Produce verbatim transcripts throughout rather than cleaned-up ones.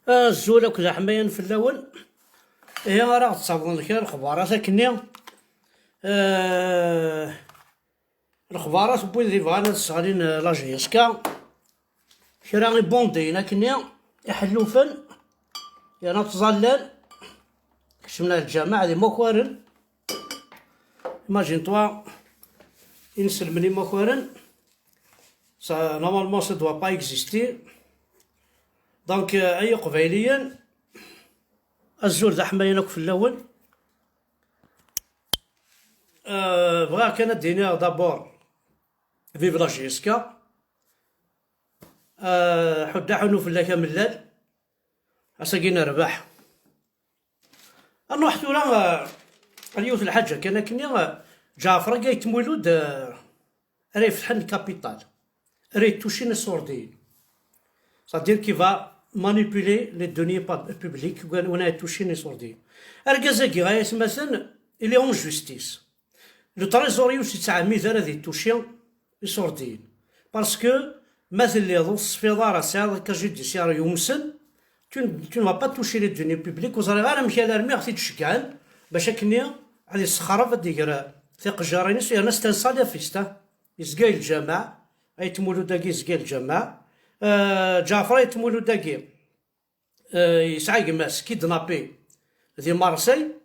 Azul akked aḥmayan fell-awen. Ihi ara ɣ-d-ssawḍen kra lexbarat akkenni. Eh, lexbarat n wid yebɣan ad sseɣlin, eh, la J S K. Kra ibundiyen akkenni, iḥellufen, yerna ttẓallan, kecmen ar lǧameɛ d imakaren. Imagine-toi, inselmen imakaren. Ça, normalement, ça doit pas exister. Donc, euh, ay iqbayliyen, azul d aḥmayan akk fell-awen. Euh, bɣiɣ kan ad d-iniɣ d'abord, vive la J S K. Euh, ḥudd aḥunu fell-ak a mellal. Ass-agi nerbeḥ. Ad nruḥ tura, eh, ar yiwet lḥaǧa kan akkenni, eh, Ǧaɛfer-agi Ayt Mulud, eh, ara yefetḥen lkapital, ara yettuccin iṣurdiyen. C'est-à-dire qu'il va manipuler les deniers pub-, publics, win ara yettuccin iṣurdiyen. Argaz-agi, ay atmaten, il est en justice. Le trésorier ur s-yettɛemmid ara ad yettucci iṣurdiyen. Parce que ma telliḍ ur teṣfiḍ ara, tesɛiḍ casier judiciaire yumsen, tu ne, tu ne vas pas toucher les deniers publics. Ur ẓriɣ ara amek alarmi ɣ-t-id-ceggɛen bac akkenni ad yessexreb, ad d-iger tiqejjirin-is, yerna c'est un salafiste, ah. Yezga i lǧameɛ, Ayt Mulud-agi yezga i lǧameɛ. Euh, Ǧaɛfer Ayt Mulud-agi, euh, yesɛa gma-s kidnappé di Marseille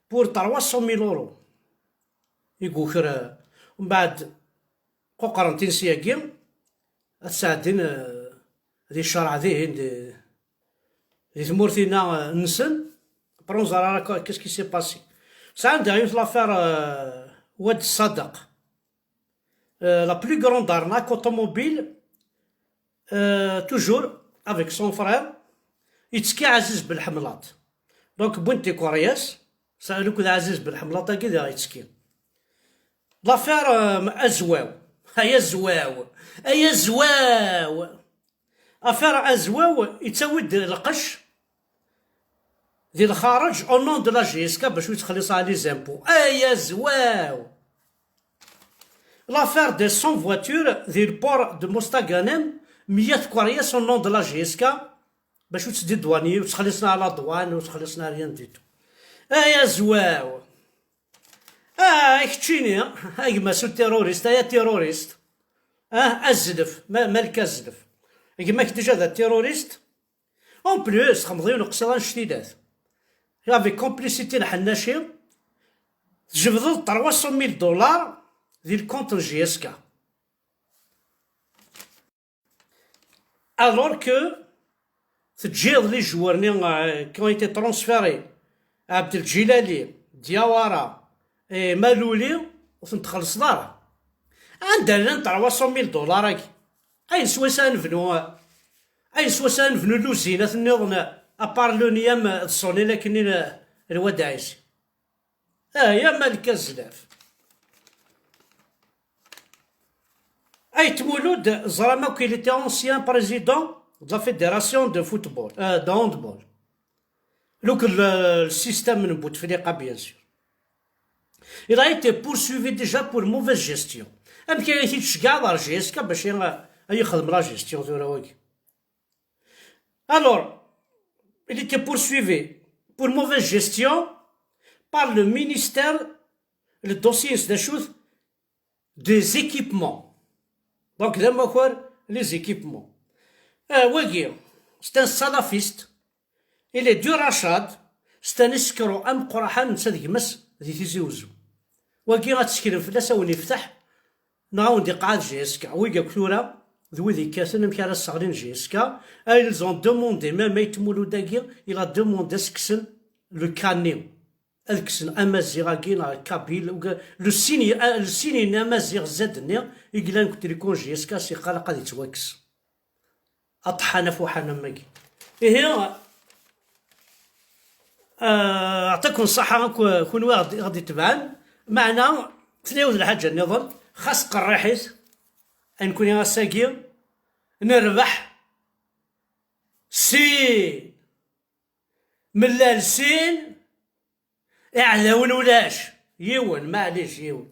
pour trois cent mille euros. I yuker, euh, mbeɛd quqrent insi-agi, ad sɛeddin, euh, di ccreɛ dihin, di, di tmurt-inna, euh, nsen. Après ur neẓri ara qu'est-ce qui s'est passé. Sɛan diɣ yiwet l'affaire, euh, Wad Sadeq. Euh, la plus grande arnaque automobile, euh, toujours avec son frère, yettekki Ɛziz Belḥemlaṭ. Donc, wwin-d tikwari-as, sɛan akked Ɛziz Belḥemlaṭ-agi diɣ yettekki. L'affaire, euh, Azwaw. Ay Azwaw! Ay Azwaw! Affaire Azwaw yettawi-d lqecc di lxareǧ au nom de la J S K bac ur yettxelliṣ ara les impôts. Ay Azwaw! L'affaire des cent voitures di le port de Mostaganem, meyya tkeryas au nom de la J S K bac ur ttdidwani, ur ttxelliṣen ara la douane, ur ttxelliṣen ara rien du tout. Ay Azwaw! Ah, keččini, a gma-s u terroriste, ay terroriste. Ah, azlef, ma-, malek azlef. Gma-k déjà d terroriste. En plus, txedmeḍ yiwen uqsiḍ annect-ilat. Avec complicité n Ḥennaci, tjebdeḍ trois cent mille dollars di le compte n J S K. Alors que teǧǧiḍ les joueurs-nni, euh, qui ont été transférés, Abdeldjilali, Diawara, et Malouli, ur ten-txellṣeḍ ara. Anda llan trois cent mille dollars-agi? Ayen swayes ara nebnu, ayen swayes ara nebnu lluzinat nniḍen, à part l'onium d Sony, lakin n, n Lwad Ɛisi. Ah, ya malek azlaf. Ayt Mulud, ẓram akk, il était ancien président de la fédération de football, euh, de handball. Donc, le, le système n Bouteflika, bien sûr. Il a été poursuivi déjà pour mauvaise gestion. Amek ay t-id-tceggɛeḍ ar J S K bac ay, ay yexdem la gestion tura wagi? Alors, il était poursuivi pour mauvaise gestion par le ministère, le dossier, c'est des choses, des équipements. Donc, d amakar, les équipements. Euh, wagi, c'est un salafiste. Il est du Rachad, c'est un escroc ameqqran, netta d gma-s di Tizi Uzzu. Wagi ad tteklen fell-as, ad wen-yefteḥ Neɣ ad wen-d-iqeɛɛed J S K. Wigi akk tura d wid yekkaten amek ara sseɣlin J S K. Ah, ils ont demandé, même Ayt Mulud-agi, il a demandé ad s-kksen le canet. Ad kksen amaziɣ-agi neɣ kabyle, uga-, le signe, ah, le signe-nni amaziɣ Z-nni i yellan deg utricot n J S K, s iqalaq ad yettwakkes. Aṭeḥḥan afuḥan am wagi. Ihi, ah, ɛṭikum ṣṣaḥa akk kunwi i ɣ-d-, i ɣ-d-itebɛen. Meɛna, tella yiwet lḥaǧa nniḍen, xas qerriḥit, a nekkni ass-agi nerbeḥ sin, mellal sin, iɛdawen ulac, yiwen, maɛlic, yiwen.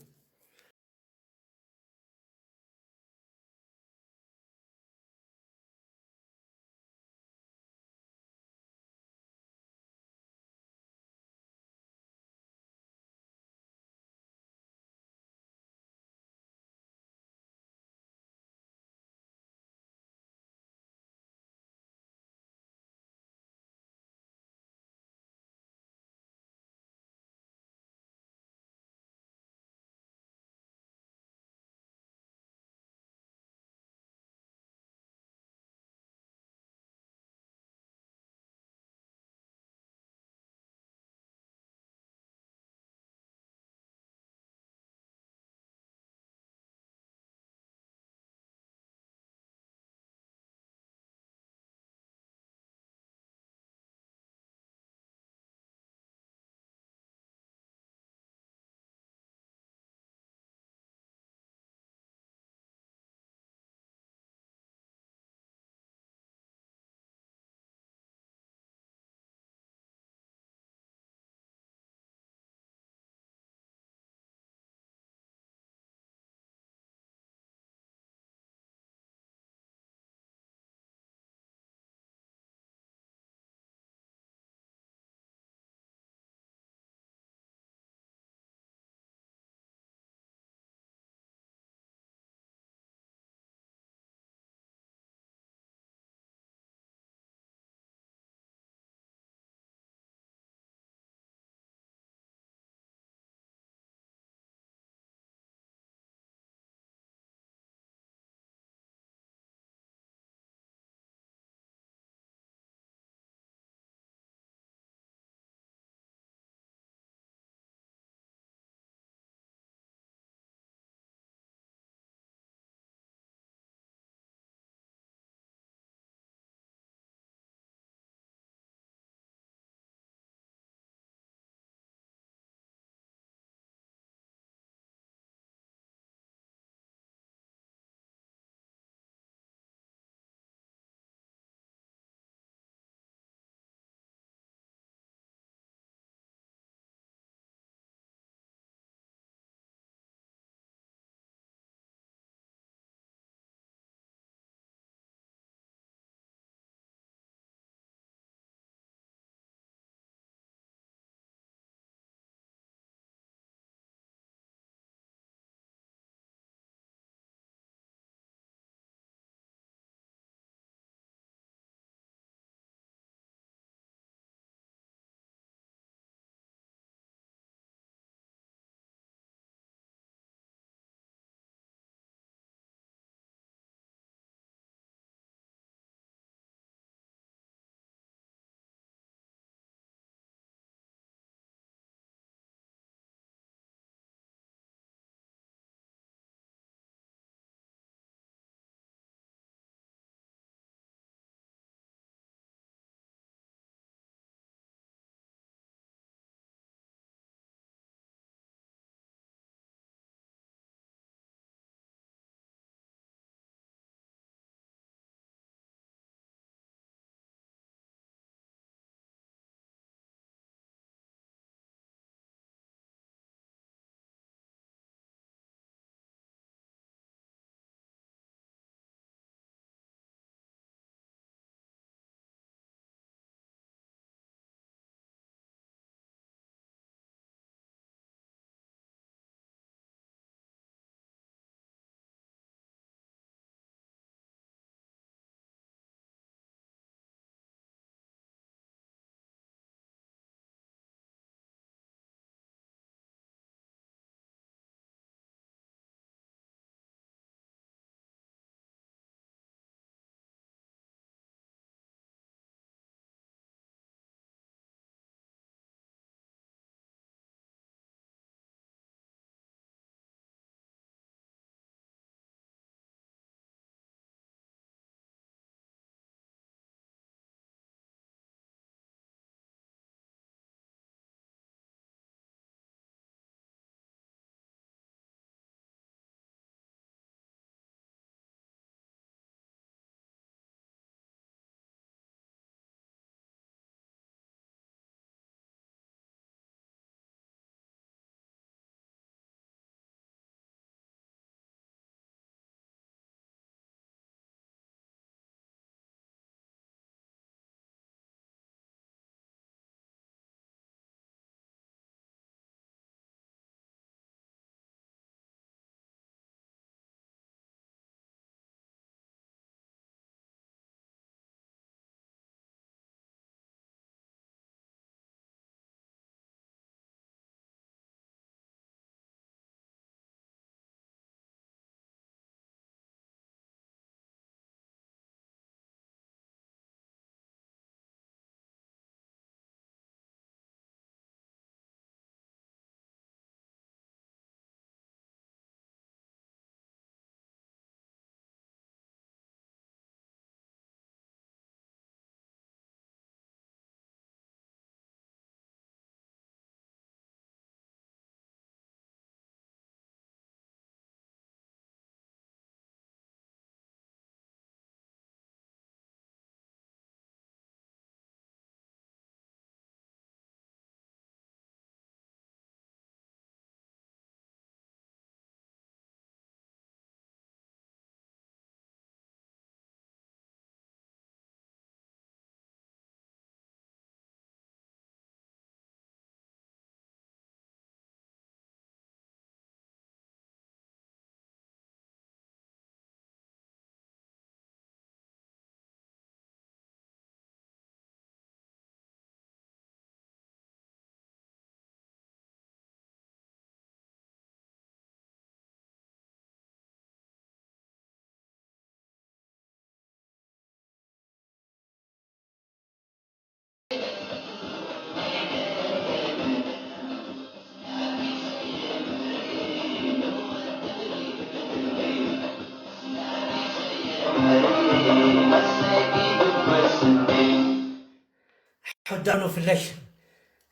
Dano fell-ak,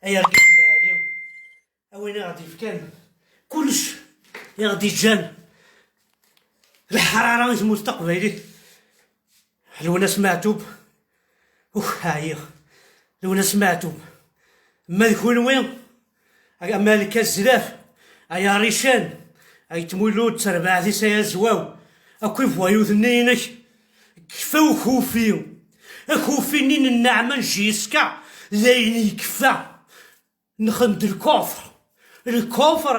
ay argaz lɛali, a win i ɣ-d-yefkan kullec, i ɣ-d-yeǧǧan leḥrara i tmurt taqbaylit. Lwennas Meɛtub, uh, ɛyiɣ. Lwennas Meɛtub, ma d kunwi, a Malik Azlaf, ay Arican, ay Tmulud d terbaɛt-is, ay Azwaw, akk ibuɛyuten-nni-inek, kfa ukufi. Akufi-nni n nneɛma n J S K, d ayen yekfa. Nxem-d lkufr. Lkufr,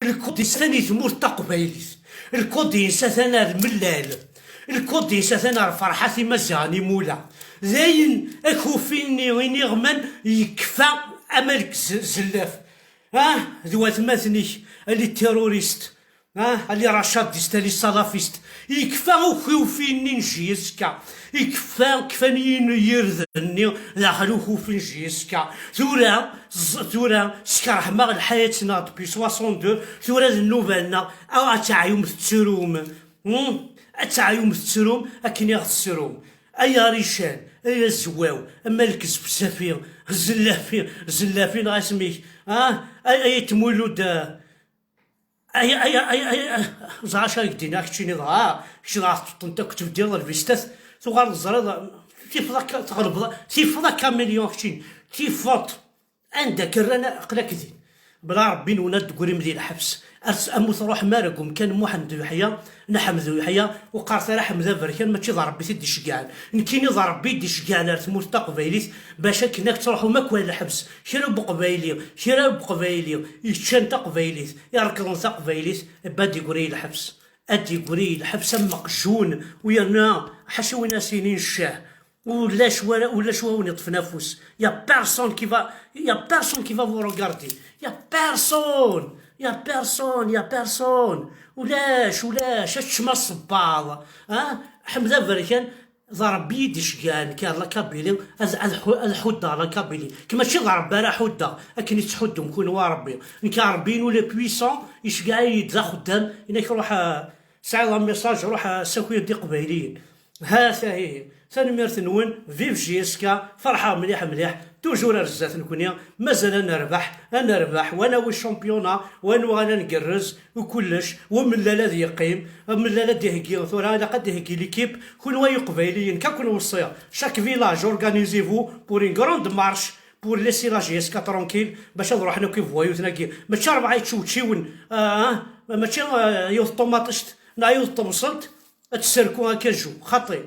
lkud-is atan i tmurt taqbaylit. Lkud-ines atan ar lmellal. Lkud-ines atan ar Ferḥat Imaziɣen Imula. D ayen akufi-nni iniɣman yekfa Amalek Z-, Zellaf. Ah, d watmaten-ik, a les terroristes. Ah, a les rachadistes, a les salafistes. Yekfa ukufi-nni n J S K. Yekfa, kfan yirden-nni daxel ukufi n J S K. Tura, ẓ-, tura, skerḥem-aɣ lḥayat-nneɣ depuis soixante-deux, tura d nnuba-nneɣ. Ah, ad teɛyum tettrum. Hmm? Ad teɛyum tettrum akken i ɣ-tettrum. Ay Arican, ay Azwaw, a Malek Zebzafi, Zellafi, Zellafi neɣ asmi-k. Ah, ay, ay Tmulud, ah, ay, ay, ay, ay, ay, ẓer acu ara k-d-iniɣ keččini dɣa, kečč dɣa teṭṭeḍ akk tbeddiḍ lbistat, tuɣaleḍ teẓriḍ, tifeḍ akka, tɣelbeḍ, tifeḍ akka milyon keččini, tifeḍ. Anda k-rran aql-ak din. Bla Rebbi nwen ad d-tegrim di lḥebs. Ars-, am ur truḥem ara deg umkan n Muḥend Uyeḥya, n Ḥmed Uyeḥya, ur qqaret ara Ḥmed Aberkan, mačči d Rebbi i t-id-iceggɛen. Nekkini d Rebbi i d-iceggɛen ar tmurt taqbaylit, bac akken ad truḥem akk ar lḥebs. Kra n uqbayli, kra n uqbayli yeččan taqbaylit, irekḍen taqbaylit, ad d-igri i lḥebs. Ad d-igri i lḥebs am meqjun, u yerna ḥaca win as-yinin ccah. Ulac wara, ulac wa wen-iṭṭfen afus. Y a personne qui va, y a personne qui va vous regarder. Y a personne, y a personne, y a personne. Ulac, ulac, ad teččem aṣebbaḍ. Ha? Ḥmed Aberkan, d Rebbi i d-iceggɛen, car la Kabylie, ad, ad ḥu-, ad ḥuddeɣ la Kabylie. Nekk mačči d Rebbi ara ḥuddeɣ, akken i ttḥuddum kunwi a Rebbi. Nekk Rebbi-inu le puissant, iceggeɛ-iyi-d d axeddam, inak ruḥ, ah, tesɛiḍ un message, ruḥ, ah, ssaki-d iqbayliyen. Ha-t-a ihi. Tanemmirt-nwen, vive J S K, ferḥeɣ mliḥ mliḥ, toujours ar zdat nekni, mazal ad nerbeḥ, ad nerbeḥ, wa nawi championnat, wa nuɣal ad ngerrez, u kullec, wa mellal ad yeqqim, wa mellal ad d-iheggi, tura ilaq ad d-iheggi l'équipe, kunwi ay iqbayliyen, nekk ad ken-weṣṣiɣ, chaque village, organisez-vous pour une grande marche, pour laisser la J S K tranquille, bac ad ruḥen akk ibuɛyuten-agi, mačči rebɛa yeččewčiwen, ah, ah, mačči, ah, yiwet ṭumaṭict, neɣ yiwet tebṣelt, ad tesserku akaju, xaṭi.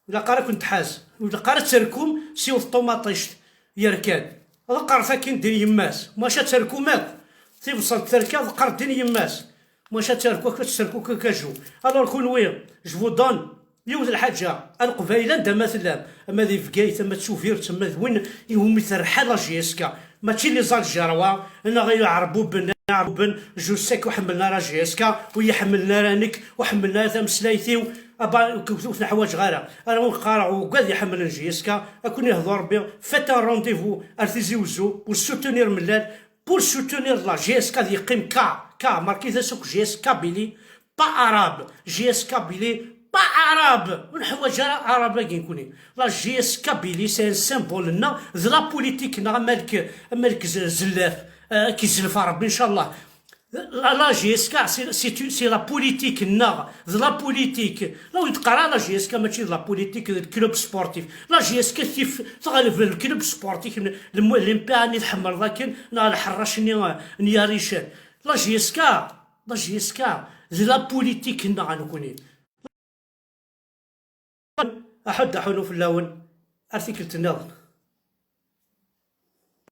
Ilaq ara ken-tḥaz. Ilaq ara terkum s yiwet ṭumaṭict yerkan. Ad qqaret akkin din yemma-s. Maca terkum akk. Tibṣelt terka, ad qqaret din yemma-s. Maca terku akk, ad terku akk akaju. Alors kunwi, je vous donne yiwet lḥaǧa. A Leqbayel, anda ma tellam, ama di Bgayet, ama d Tubiret, ama d win iwumi terḥa la J S K. Mačči les Algérois, neɣ Iɛerbuben, Iɛerbuben, je sais que ur ḥemmlen ara J S K, ur yi-ḥemmlen ara nekk, ur ḥemmlen ara tameslayt-iw, aba, ur ten-ḥwaǧeɣ ara. Ara wen-qqareɣ, ugad iḥemmlen J S K, ad ken-ihdu Rebbi, faites un rendez-vous ar Tizi Uzzu, pour soutenir Mellal, pour soutenir la J S K, ad yeqqim K, K, marquez-vous ça, J S K Kabylie, pas arabe, J S K Kabylie, pas arabe. Ur neḥwaǧ ara arabe-agi nekni. La J S K Kabylie, c'est un symbole-nneɣ, d la politique-nneɣ, amalek, amalek z-, zellaf, euh, ad k-izellef Rebbi, inchallah. La, la J S K, c'est, c'est une, c'est la politique-nneɣ, d la politique. La ur d-qqar ara la J S K mačči d la politique, d club sportif. La J S K tif, teɣleb le club sportif, le, le, l'M P A-nni tḥemmleḍ akken, neɣ lḥerrac-nni, euh, n Yarican. La J S K, la J S K, d la politique-nneɣ nekni. Aḥud aḥunu fell-awen, ar tikkelt nniḍen.